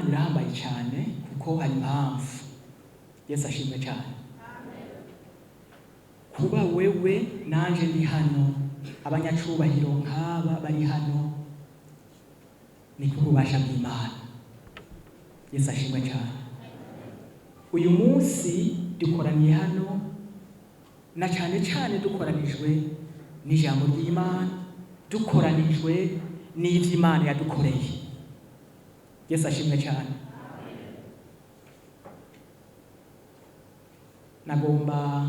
ry'Imana rirahambaye cyane kuko hari impamvu. Yesu ashimwe cyane. Kuba wewe nanje ndi hano, abanyacubahiro nk'aba bari hano, ni kububasha bw'Imana. Yesu ashimwe cyane. Uyu munsi dukoraniye hano na cyane cyane dukoranijwe n'ijambo ry'Imana, dukoranijwe n'ivy'Imana yadukoreye. Yesu ashimwe cyane. Nagomba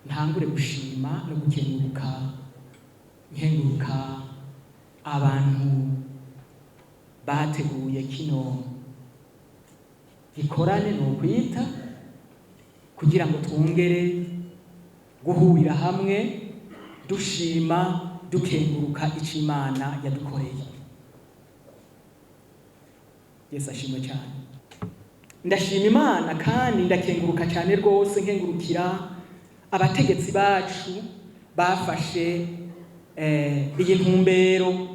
ntangure gushima no gukenguruka, nkenguruka abantu bateguye kino gikorane ni ukwita kugira ngo twongere guhurira hamwe dushima dukenguruka ico Imana yadukoreye. Yesu ashimwe cyane. Ndashima Imana kandi ndakenguruka cyane rwose, nkengurukira abategetsi bacu bafashe iyi ntumbero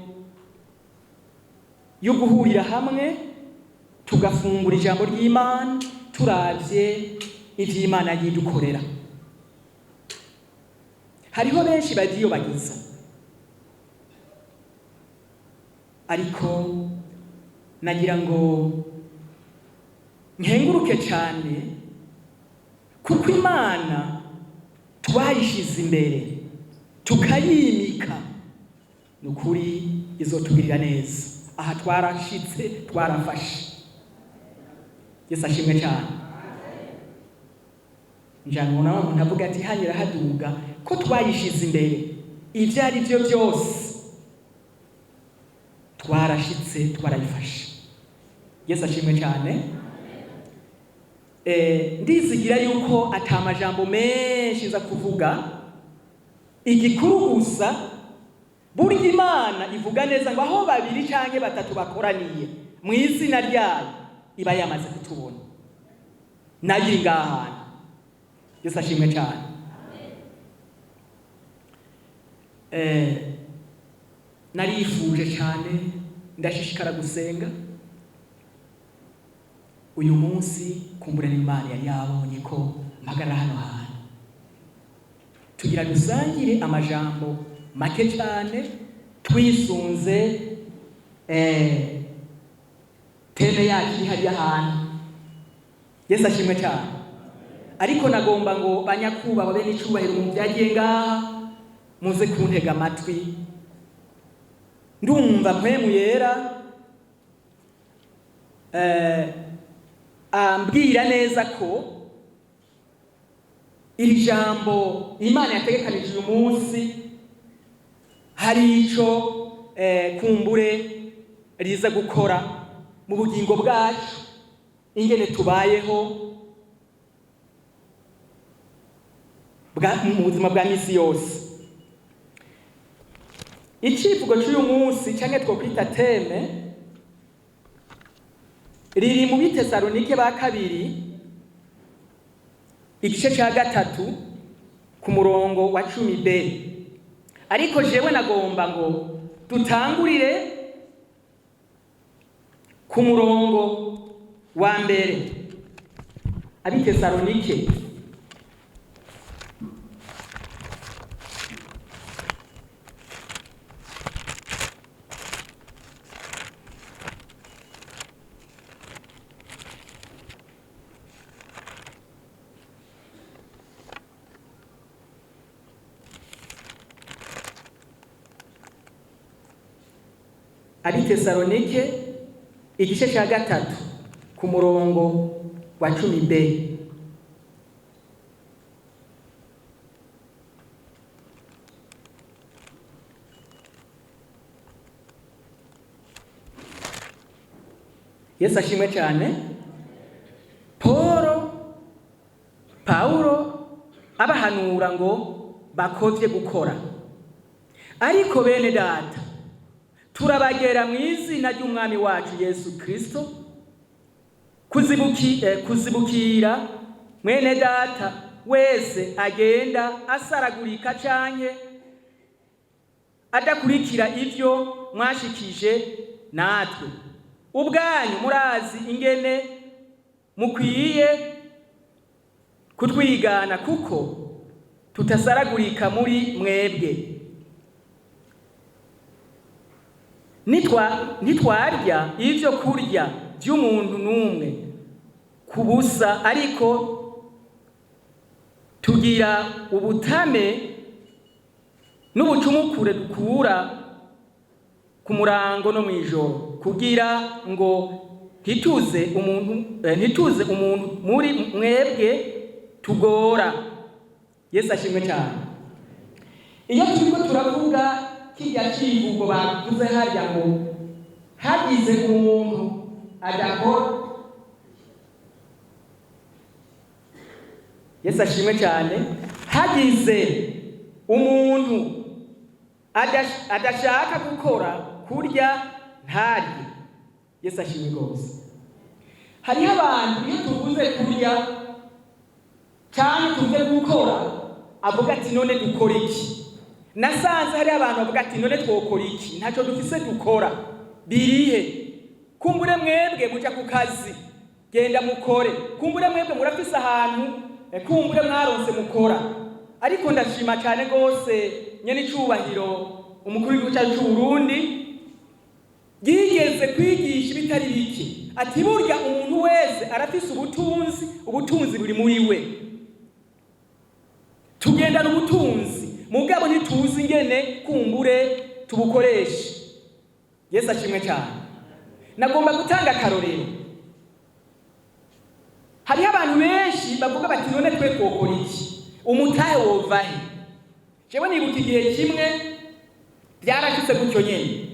yo guhurira hamwe tugafungura ijambo ry'Imana turavye ivy'Imana yidukorera. Hariho benshi bagiyobagiza, ariko nagira ngo nkenguruke cyane kuko Imana twayishize imbere tukayimika, nukuri izotugirira neza. Aha twarashitse, twarafashe. Yesu ashimwe cyane. Njana nawe umuntu avuga ati hanyura haduga ko twayishize imbere, ibyo ari byo byose twarashitse, twarayifashe. Yesu ashimwe cyane. Ndizigira yuko atamajambo menshi nza kuvuga, igikuru gusa burya Imana ivuga neza ngo aho babiri canke batatu bakoraniye mu izina ryayo iba yamaze kutubona, nayo iri ngaha hantu. Yesu ashimwe cyane. Narifuje cyane, ndashishikara gusenga. Uyu munsi kumbura n'Imana yari yabonye ko mpagarara hano hantu tugira dusangire amajambo make cyane twisunze teme yacu iri hariya hantu. Yesu ashimwe cyane. Ariko nagomba ngo banyakubahwa bene icubahiro mu byagiye ngaha muze kuntega amatwi. Ndumva mpwemu yera ambwira neza ko iri jambo Imana yategekanije uyu munsi hari ico kumbure riza gukora mu bugingo bwacu, ingene tubayeho mu buzima bwa misi yose. Icivugo c'uyu munsi canke twokwita teme riri mu Bitesalonike ba kabiri igice ca 3 ku murongo wa 10b. Ariko jewe nagomba ngo dutangurire ku murongo wa mbere. Abitesalonike Abitesalonike igice ca 3 ku murongo wa 10b. Yesu ashimwe cyane. Paulo abahanura ngo bakovye gukora. Ariko bene data, turabagera mu izina ry'Umwami wacu Yesu Kristo kuzibukira mwene data wese agenda asaragurika canke adakurikira ivyo mwashikije natwe. Ubwanyu murazi ingene mukwiye kutwigana, kuko tutasaragurika muri mwebwe. Nitwarya ivyo kurya vy'umuntu n'umwe ku busa, ariko tugira ubutame n'ubucumukure dukura ku murango no mw'ijoro, kugira ngo ntituze umuntu muri mwebwe tugora. Yesu ashimwe cyane. Iyo turiko turavuga kirya civugo bavuze harya ngo hagize umuntu adakora, Yesu ashimwe cyane, hagize umuntu adashaka gukora, kurya ntarye. Yesu ashimwe rwose. Hariho abantu iyo tuvuze kurya cyangwa tuvuze gukora, avuga ati: "None dukora iki?" Nasanze hariho abantu bavuga ati: "None twokora iki? Ntacyo dufise dukora, birihe?" Kumbure mwebwe muja ku kazi, genda mukore. Kumbure mwebwe murafise ahantu, kumbure mwaronse mukora. Ariko ndashima cyane rwose nyene icubahiro umukuru w'igihugu cyacu c'u Burundi, yigeze kwigisha ibitari bike, ati: "Burya umuntu wese arafise ubutunzi, ubutunzi buri muri we." Tugendana ubutunzi, mugabo ntituzi ingene kumbure tubukoreshe. Yesu ashimwe cyane. Nagomba gutanga akarorero. Hariho abantu benshi bavuga bati: "None twe twokora iki? Umutahe wova he?" Jewe nibuka igihe kimwe byarashitse gutyo nyene,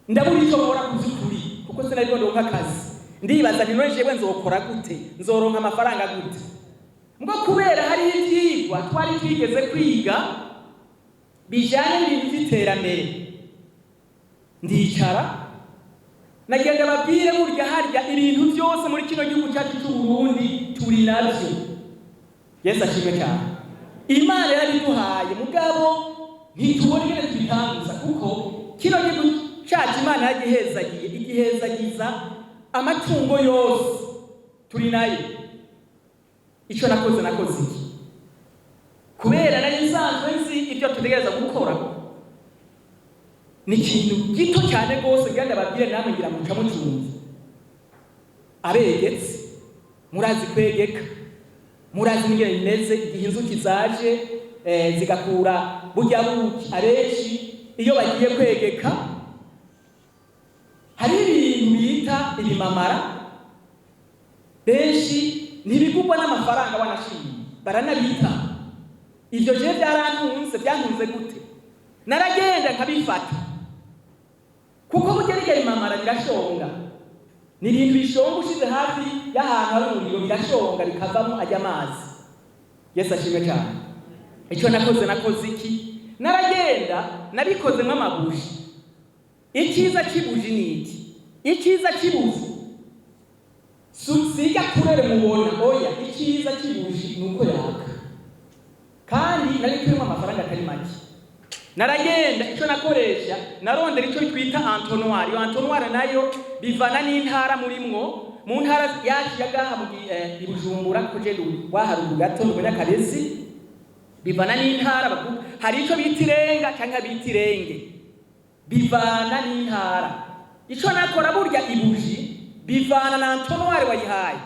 ndabura icyo nkora ku by'ukuri, kuko sinariko ndonka akazi. Ndibaza nti: "None jewe nzokora gute? Nzoronka amafaranga gute?" Ngo kubera hariho ivyigwa twari twigeze kwiga bijanye n'ibintu vy'iterambere, ndicara nagenda babwire: burya harya ibintu byose muri kino gihugu cyacu cy'u Burundi turi navyo. Yesu ashimwe cyane. Imana yarabiduhaye, mugabo ntitubona ingene tubitanguza, kuko kino gihugu cyacu Imana yagihezagiye, igihezagiza amatungo yose turi nayo. Icyo nakoze, nakoze iki? Kubera nari nsanzwe nzi ibyo tutegereza gukora, ni ikintu gito cyane rwose. Ngira ndababwire, namwe ngira muca mucumva. Abegetse murazi kwegeka, murazi n'ingene bimeze igihe inzuki zaje, zigakura burya buki. Abenshi iyo bagiye kwegeka, hari ibintu bita ibimamara. Benshi ntibigurwa n'amafaranga, wanashimye baranabita. Ivyo je byarantunze. Byantunze gute? Naragenda nkabifata, kuko burya rirya rimamara rirashonga. Ni ibintu bishonga, ushize hafi y'ahantu hari umuriro birashonga, bikavamo ajya amazi. Yesu ashimwe cyane. Icyo nakoze, nakoze iki? Naragenda nabikozemo amabuji. Icyiza cy'ibuji ni iki? Icyiza cy'ibuji siga kurere mubona, oya. Icyiza cy'ibuji ni uko yaka, kandi nari turimo amafaranga atari make. Naragenda, icyo nakoresha, narondera icyo twita entonnoir. Iyo entonnoir nayo bivana n'intara murimwo. Mu ntara yacu ya gaha mu i Bujumbura, kuko je waharuguru gato ndi Munyakabezi, bivana n'intara bavuga. Hari icyo bita irenga cyangwa bita irenge, bivana n'intara. Icyo nakora, burya ibuji bivana na entonnoir wayihaye.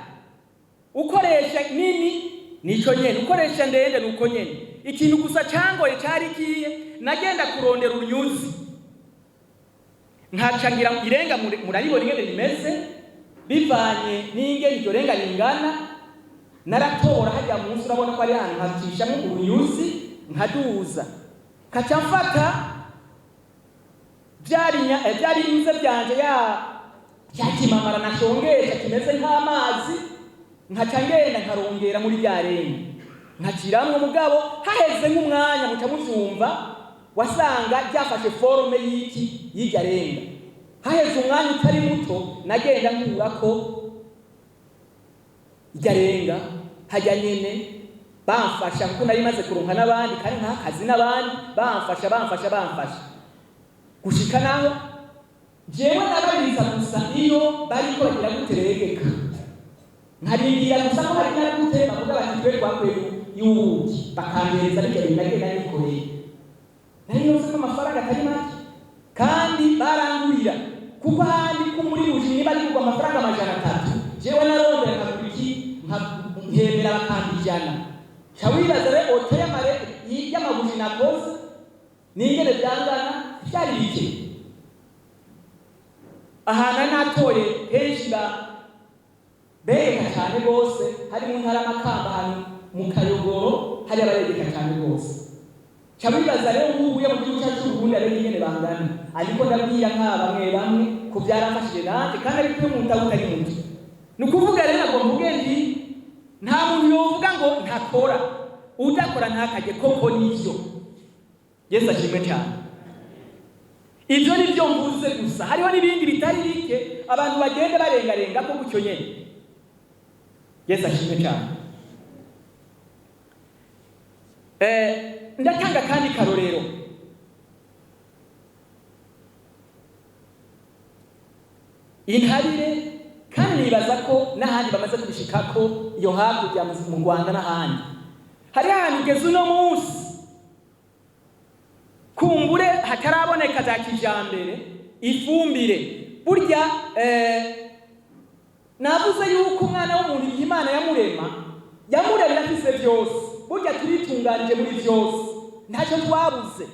Ukoresha nini nico nyene, ukoresha ndende nuko nyene. Ikintu gusa cyangoye cyari kiye, nagenda kurondera urunyuzi, nkaca ngira irenga. Muraribona ingene rimeze, bivanye n'ingene iryo renga ringana. Naratora hajya munsi, urabona ko ari ahantu nkacishamo urunyuzi, nkaduza, nkaca mfata bya binyuze byanje, ya cya kimamara nashongesha kimeze nk'amazi, nkaca ngenda nkarongera muri rya renga, nkaciramwo. Mugabo haheze nk'umwanya, muca muvyumva, wasanga ryafashe forme y'iki, y'irya renga. Haheze umwanya utari muto, nagenda nkurako irya renga hajya nyene, bamfasha, kuko nari maze kuronka n'abandi kandi nk'akazi n'abandi bamfasha, bamfasha, bamfasha gushika naho. Jewe nababitsa gusa iyo bariko bagira gute begeka, nkarindira gusa ko bagira gute bavuga bati twe twakuye y'ubuki, bakampereza bijya bintu nagenda nikoreye. Nari yose ko amafaranga atari make, kandi barangurira, kuko ahandi ko muri buji niba ari kugwa amafaranga 300, jewe narondera nkagura iki nkemera bakampa 100. Ca wibaza rero ote y'amabuji nakoze n'ingene byangana, byari bike. Ahantu nari natoye henshi begeka cyane rwose, hari mu ntara Makamba, ahantu mu Kayogoro, hari abaregeka cyane rwose. Ca wibaza rero nk'ubu yo mu gihugu cyacu c'Uburundi ariko ingene bangana. Ariko ndabwira nka bamwe bamwe ko byarafashije nanjye, kandi ariko iyo umuntu utari muto. Ni ukuvuga rero ntabwo mvuge nti nta muntu yovuga ngo ntakora, udakora ntakajye, koko nivyo. Yesu ashimwe cyane. Ibyo ni byo mvuze gusa, hariho n'ibindi bitari bike abantu bagenda barengarenga ko gutyo nyene. Yesu ashimwe cyane. Ndatanga kandi karorero. Intabire, kandi nibaza ko n'ahandi bamaze kubishikako iyo hakurya mu Rwanda n'ahandi. Hari ahantu ugeze uno munsi kumbure hataraboneka za kijambere ifumbire. Burya navuze yuko umwana w'umuntu igihe Imana yamurema, yamuremye afise byose. Burya turitunganije muri byose, ntacyo twabuze.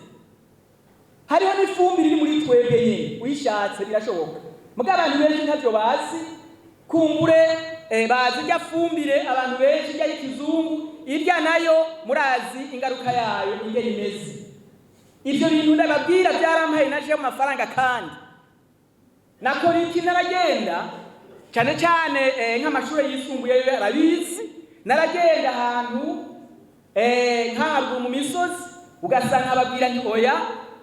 Hariho n'ifumbire iri muri twebwe nyene, uyishatse birashoboka. Mugabo abantu benshi ntavyo bazi, kumbure bazi irya fumbire abantu benshi irya y'ikizungu, irya nayo murazi ingaruka yayo ingene imeze. Ibyo bintu ndababwira byarampaye naje mu mafaranga, kandi nakora iki, naragenda cyane cyane nk'amashuri yisumbuye yo arabizi, naragenda ahantu nk'aharuguru mu misozi, ugasanga ababwira nti oya,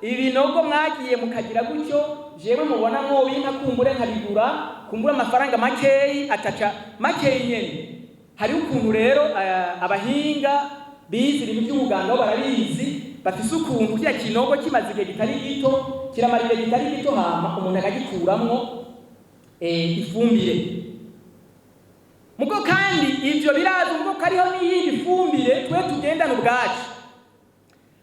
ibinogo mwagiye mukagira gutyo, jewe mubona mwobinka kumbure nkabigura kumbure amafaranga makeyi, ataca makeyi nyene. Hari ukuntu rero abahinga bize ibintu by'ubuganga bo barabizi, bafise ukuntu kiriya kinogo kimaze igihe kitari gito, kiramara igihe kitari gito, hama umuntu akagikuramwo ifumbire. Mugo kandi ivyo birazi, mugo kariho n'iyindi fumbire twe tugendana ubwacu.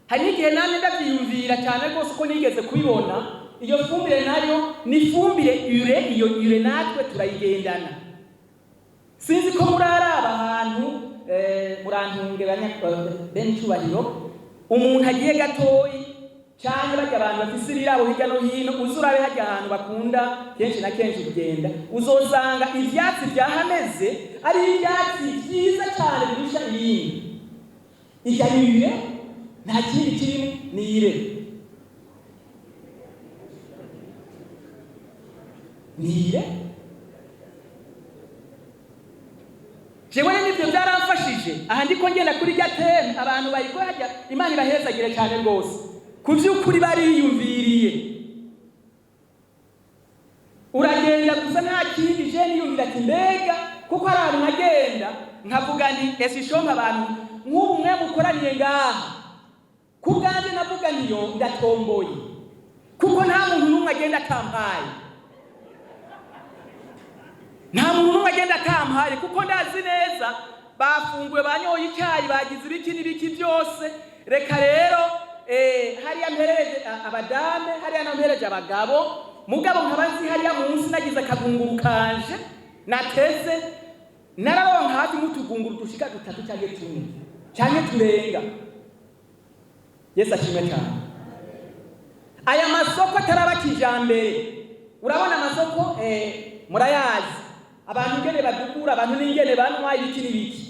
Hari n'igihe namwe ndavyiyumvira cyane rwose ko nigeze kubibona, iyo fumbire nayo ni fumbire ure, iyo ure natwe turayigendana. Sinzi ko muraraba ahantu, murantunge bene icubahiro, umuntu agiye gatoyi canke barya abantu bafise ibirabo hirya no hino, uzurabe harya ahantu bakunda kenshi na kenshi kugenda, uzosanga ivyatsi vyahameze ari ivyatsi vyiza cane birusha ibindi. Irya ni ire, nta kindi kirimo, ni ire, ni ire. Jewe nivyo byaramfashije. Aha ndiko ngenda kuri rya teme abantu bayiko harya, Imana ibahezagire cyane rwose, ku vy'ukuri bariyumviriye. Uragenda gusa nta kindi, je niyumvira ati mbega, kuko hari ahantu nkagenda nkavuga nti ese ishompa abantu nk'ubu mwe mukoraniye ngaha, ku bwanje navuga ntiyo ndatomboye, kuko nta muntu n'umwe agenda atampaye, nta muntu n'umwe agenda atampaye, kuko ndazi neza bafunguye, banyoye icyayi, bagize ibiki n'ibiki byose. Reka rero hariya mpereje abadame, hariya nampereje abagabo, mugabo nkaba nzi hariya munsi nagize akagunguru kanje nateze, nararonka hafi nk'utugunguru dushika dutatu canke tune canke turenga. Yesu ashimwe cyane. Aya masoko ataraba kijambere, urabona amasoko murayazi, abantu ingene badukura, abantu n'ingene banywa ibiki n'ibiki.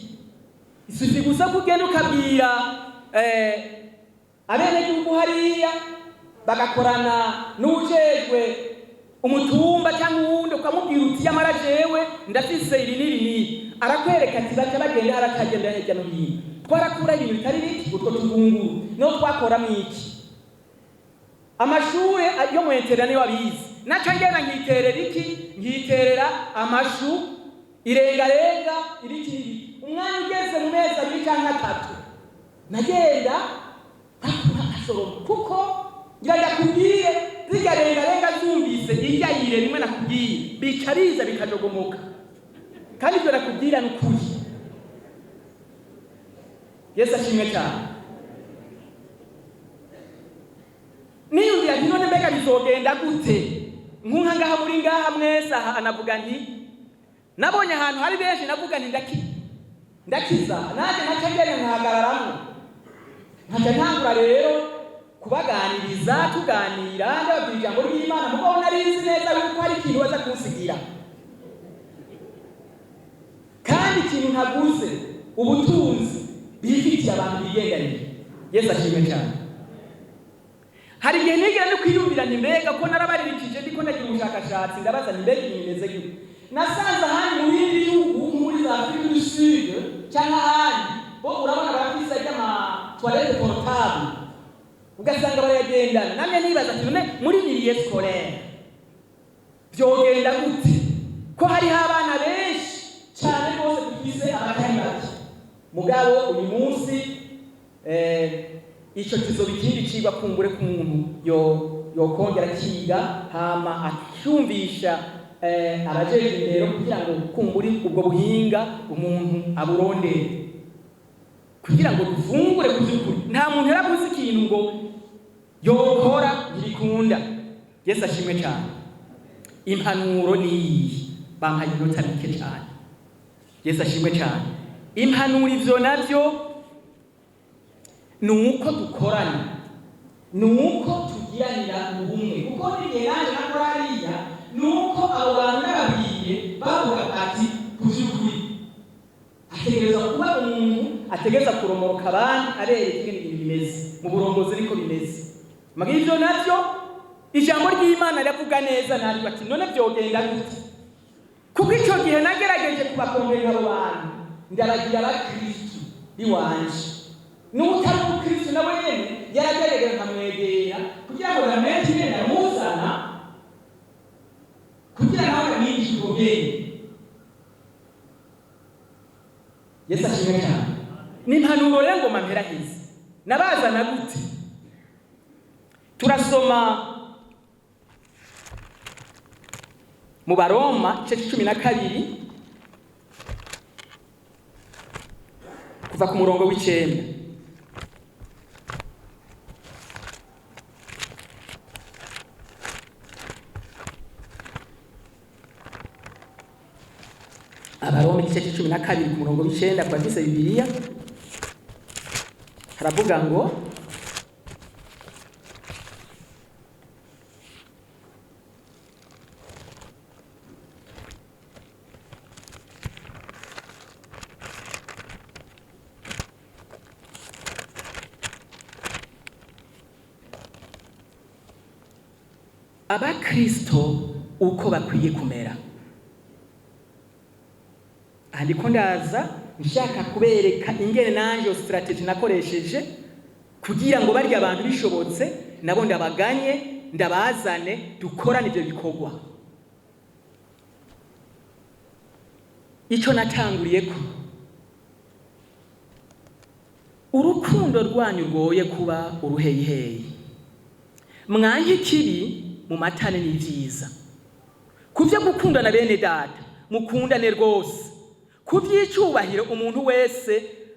Si gusa ko ugenda ukabwira abenegihugu hariya bagakorana n'uwujejwe umutumba cyangwa uwundi, ukamubwira uti yamara jewe ndafise ibi n'ibi n'ibi, arakwereka ati baca bagenda haratagenda hirya no hino. Twarakura ibintu bitari biki, utwo tugunguru niho twakoramo iki. Amashure yo mu interera niyo abizi, naca ngenda nkiterera iki, nkiterera amashu, irengarenga, ibiki n'ibiki. Umwanya ugeze mu mezi 2 canke 3 nagenda nkasoroma, kuko ngira ndakubwire Zirya rengarenga zumvise irya yire rimwe nakubwiye, bica biza bikajogomoka. Kandi ibyo nakubwira ni ukuri. Yesu ashimwe cyane. Niyumvira nti: "None mbega bizogenda gute?" Nkunka ngaha muri ngaha mwese aha, anavuga nti nabonye ahantu hari benshi, navuga nti ndakiza nanjye nkaca ngenda nkahagararamwo, nkaca ntangura rero kubaganiriza, tuganira, ndababwira ijambo ry'Imana. Mugabo narizi neza yuko hari ikintu baza kunsigira, kandi ikintu ntaguze, ubutunzi bifitiye abantu bigendanije. Yesu ashimwe cyane. Hari igihe nigera no kwiyumvira nti mbega ko narabaririkije, ndiko ndagira ubushakashatsi, ndabaza nti: "Mbega ibintu bimeze gute?" Nasanze ahandi mu bindi bihugu, nko muri za Afrique du Sud cyangwa ahandi, bo urabona barafise ry'ama toilettes portables, ugasanga barayagendana. Namwe nibaza ati: "None muri milieu scolaire vyogenda gute, ko hariho abana benshi cyane rwose dufise abatari bake?" Mugabo uyu munsi ico kizoba ikindi cigwa kumbure ku muntu yo yokongera akiga, hama akumvisha abajejwe indero, kugira ngo kumbure ubwo buhinga umuntu aburondere, kugira ngo dufungure. Ku by'ukuri nta muntu yarabuze ikintu ngo yokora ntibikunda. Yesu ashimwe cyane. Impanuro ni iyi, bampaye iminota mike cyane. Yesu ashimwe cyane. Impanuro, ivyo navyo ni uko dukorana, ni uko tugiranira ubumwe, kuko n'igihe nanjye nakora hariya, ni uko abo bantu n'ababwiye bavuga ati: "Ku by'ukuri ategereza kuba umuntu ategereza kuromoroka abandi, abereka ingene ibintu bimeze mu burongozi." Niko bimeze. Muga ivyo navyo ijambo ry'Imana riravuga neza naryo ati: "None vyogenda gute?" Kuko ico gihe nagerageje kubakongerera abo bantu, ndabagira abakristu biwanje. N'utari umukristu nawe nyene yaragerageza, nkamwegera kugira ngo ndamwereke ingene ndamuzana, kugira nawe amwigishe ubwo bwenge. Yesu ashimwe cyane. Ni impanuro rero ngoma mperahize. Nabazana gute? Turasoma mu Baroma igice 12, kuva ku murongo w'9. Abaroma igice c'12 ku murongo w'9, ku bafise Bibiliya, haravuga ngo: "Abakristo uko bakwiye kumera." Aha ndiko ndaza nshaka kubereka ingene nanje iyo stratégie nakoresheje kugira ngo barya abantu bishobotse nabo ndabaganye, ndabazane, dukorane ibyo bikorwa. Ico natanguriyeko: "Urukundo rwanyu rwoye kuba uruheyiheyi. Mwanke ikibi, mu matane n'ivyiza. Ku vyo gukundana, bene data, mukundane rwose. Ku vy'icubahiro, umuntu wese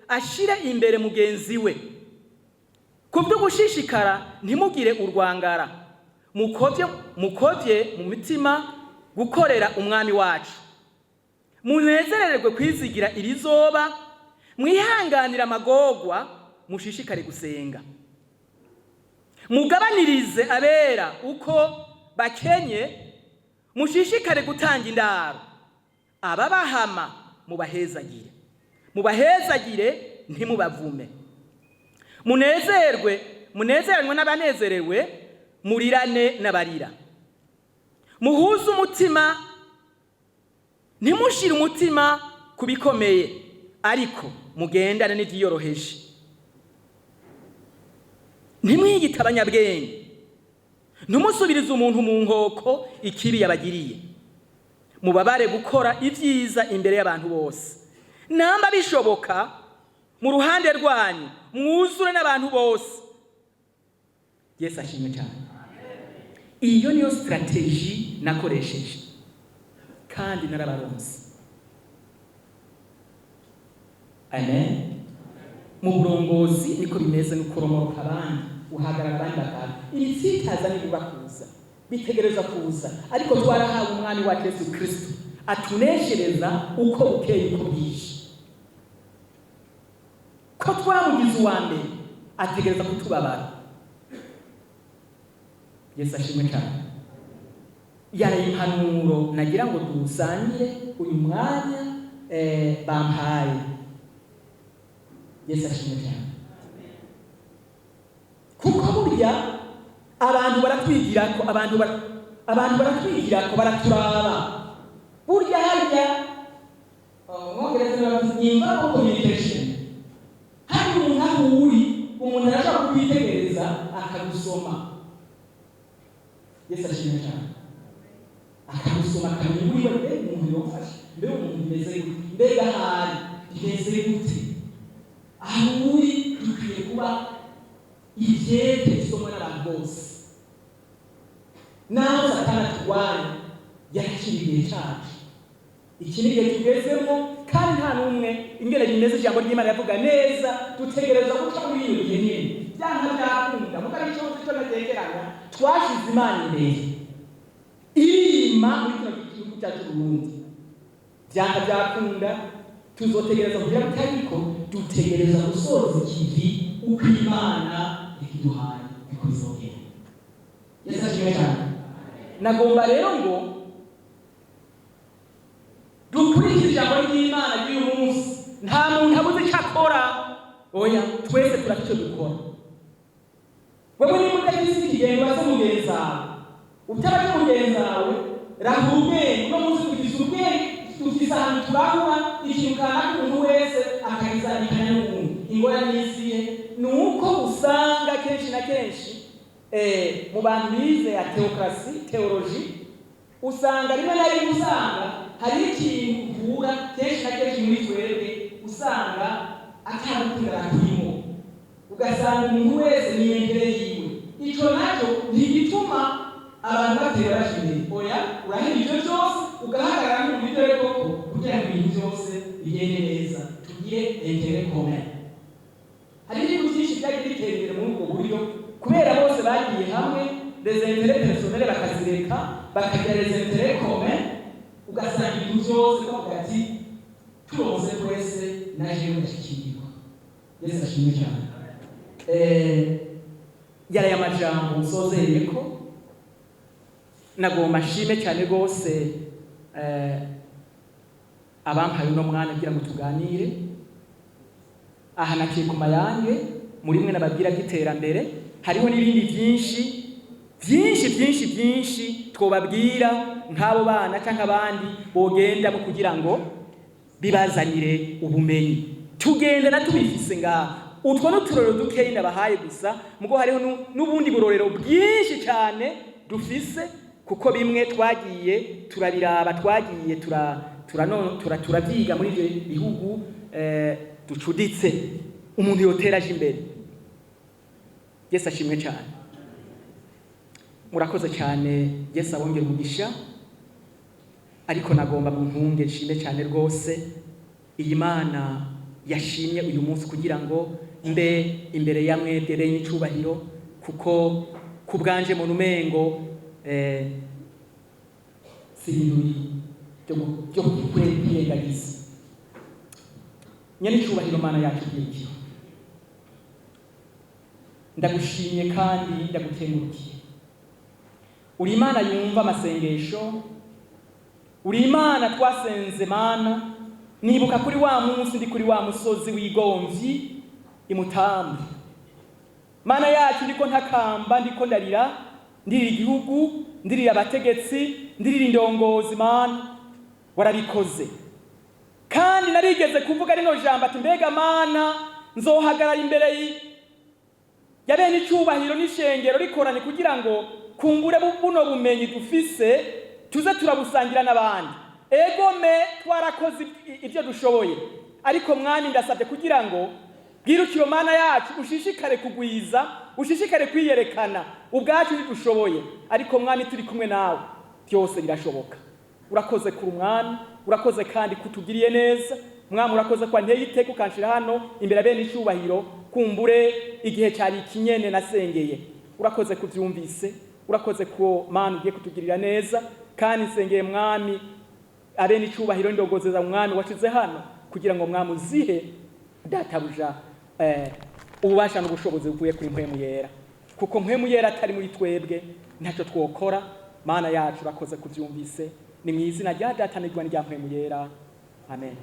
ashire imbere mugenzi we. Ku vyo gushishikara, ntimugire urwangara. Mukovye, mukovye mu mitima gukorera Umwami wacu. Munezerererwe kwizigira ibizoba, mwihanganire amagorwa, mushishikare gusenga. Mugabanirize abera uko bakenye, mushishikare gutanga indaro. Ababahama mubahezagire, mubahezagire, ntimubavume. Munezerwe, munezeranwe n'abanezerewe, murirane n'abarira. Muhuze umutima, ntimushire umutima ku bikomeye, ariko mugendane n'ivyiyoroheje. Ntimwiyite abanyabwenge. Ntumusubirize umuntu mu nkoko ikibi yabagiriye. Mubabare gukora ibyiza imbere y'abantu bose. Namba bishoboka, mu ruhande rwanyu mwuzure n'abantu bose." Yesu ashimwe cyane. Iyo niyo stratégie nakoresheje kandi narabaronse. Amen. Mu burongozi niko bimeze, ni ukuromoroka abandi, uhagarara abandi bakaba ibitsitaza. Nibuba kuza, bitegereza kuza, ariko twarahawe Umwami wacu Yesu Kristo atuneshereza uko bukeye uko bwije. Ko twamugize uwa mbere, ategereza kutubabara. Yesu ashimwe cyane. Yari impanuro nagira ngo dusangire uyu mwanya bampaye. Yesu ashimwe cyane, kuko burya abantu baratwigira ko, abantu baratwigira ko, baraturaba. Burya harya umwongereza bavuze imvaho communication. Hari umuntu aho uri, umuntu arashobora kukwitegereza akagusoma. Yesu ashimwe cyane. Akagusoma, akamenya uriwe. Mbega umuntu yofashe, mbega umuntu bimeze gute, mbega ahari bimeze gute? Aho uri dukwiye kuba ibyete bisomwa n'abantu bose. Naho Satani aturwanya, yakira igihe cyacu. Iki ni igihe tugezemo, kandi nta n'umwe ingene bimeze. Ijambo ry'Imana yavuga neza, dutegereza guca muri iyo gihe nyine, byanga byakunda. Mugabo icyo nzi cyo natekeranya, twashize Imana imbere, irima muri kino gihugu cyacu Burundi. Byanga byakunda tuzotegereza kugira ngo, ariko dutegereza gusoza ikivi uko Imana yakiduhaye, niko bizogenda. Yesu ashimwe cyane. Nagomba rero ngo dukurikire ijambo ry'Imana ry'uyu munsi. Nta muntu abuze icyo akora, oya, twese turafite icyo dukora. Wewe niba utagize ikigendo, baze mugenzi wawe. Utabaje mugenzi wawe, rahura ubwenge. Uno munsi dufise ubwenge, dufise ahantu turahura ikintu kanaka, umuntu wese akagizandikanya n'uwundi. Ingorane y'isi ye ni uko usanga kenshi na kenshi mu bantu bize ya théocratie, théologie, usanga rimwe na rimwe usanga hari ikintu uhura kenshi na kenshi muri twebwe, usanga atagukundana turimo, ugasanga umuntu wese ni intérêt yiwe. Ico nacyo ntigituma abantu batera baja imbere, oya. Urahera ivyo byose, ugahagarara nk'umubidore koko, kugira ngo ibintu byose bigende neza, tugire intérêt commun. Hari ibihugu byinshi byagiye bitera imbere muri ubwo buryo, kubera bose bagiye hamwe, les intérêts personnels bakazireka, bakagira les intérêts communs, ugasanga ibintu byose bavuga ati: "Turonse twese, na jewe ndashikirwa." Yesu ashimwe cyane. Yaraye amajambo nsozereye ko nagomba nshime cyane rwose abampaye uno mwanya kugira ngo tuganire. Aha naciye ku mayange muri mwe nababwira by'iterambere. Hariho n'ibindi byinshi byinshi byinshi byinshi twobabwira nk'abo bana cyangwa abandi bogenda kugira ngo bibazanire ubumenyi. Tugenda tubifise ngaha. Utwo n'uturorero dukeyi nabahaye gusa, mugo hariho n'ubundi burorero bwinshi cyane dufise, kuko bimwe twagiye turabiraba, twagiye turavyiga muri ivyo bihugu ducuditse. Umuntu yotera aje imbere. Yesu ashimwe cyane. Murakoze cyane, Yesu abongera umugisha. Ariko nagomba mu ntunge nshime cyane rwose iyi Mana yashimye uyu munsi kugira ngo mbe imbere ya mwebwe bene icubahiro, kuko ku bwanje mu numengo si ibintu byo kwirengagiza. Nyene icubahiro, Mana yacu bw'ikiho, ndagushimye kandi ndagukengurukiye. Uri Imana yumva amasengesho, uri Imana twasenze. Mana, nibuka kuri wa munsi ndi kuri wa musozi w'igomvyi imutambu, Mana yacu, ndiko ntakamba, ndiko ndarira, ndirira igihugu, ndirira abategetsi, ndirira indongozi. Mana, warabikoze. Kandi narigeze kuvuga rino jambo ati: "Mbega Mana, nzohagarara imbere ya bene icubahiro n'ishengero rikoranye kugira ngo kumbure buno bumenyi dufise tuze turabusangira n'abandi?" Egome, twarakoze ibyo dushoboye, ariko Mwami, ndasabye kugira ngo bwitegereze. Bwirukiro Mana yacu, ushishikare kugwiza, ushishikare kwiyerekana. Ubwacu ntidushoboye, ariko Mwami, turi kumwe nawe byose birashoboka. Urakoze kuri umwami, urakoze kandi kutugiriye neza. Mwami, urakoze kwa nteye iteka ukanshira hano imbere ya bene icubahiro. Kumbure igihe cyari ikinyene nasengeye. Urakoze kubyumvise, urakoze ko Mana ugiye kutugirira neza. Kandi nsengeye, Mwami, abene icubahiro ndogozeza, Mwami, washize hano kugira ngo, Mwami, uzihe databuja ububasha n'ubushobozi buvuye kuri Mpwemu Yera, kuko Mpwemu Yera atari muri twebwe ntacyo twokora. Mana yacu, urakoze kubyumvise. Ni mu izina rya Data n'irya Mpwemu Yera, amen.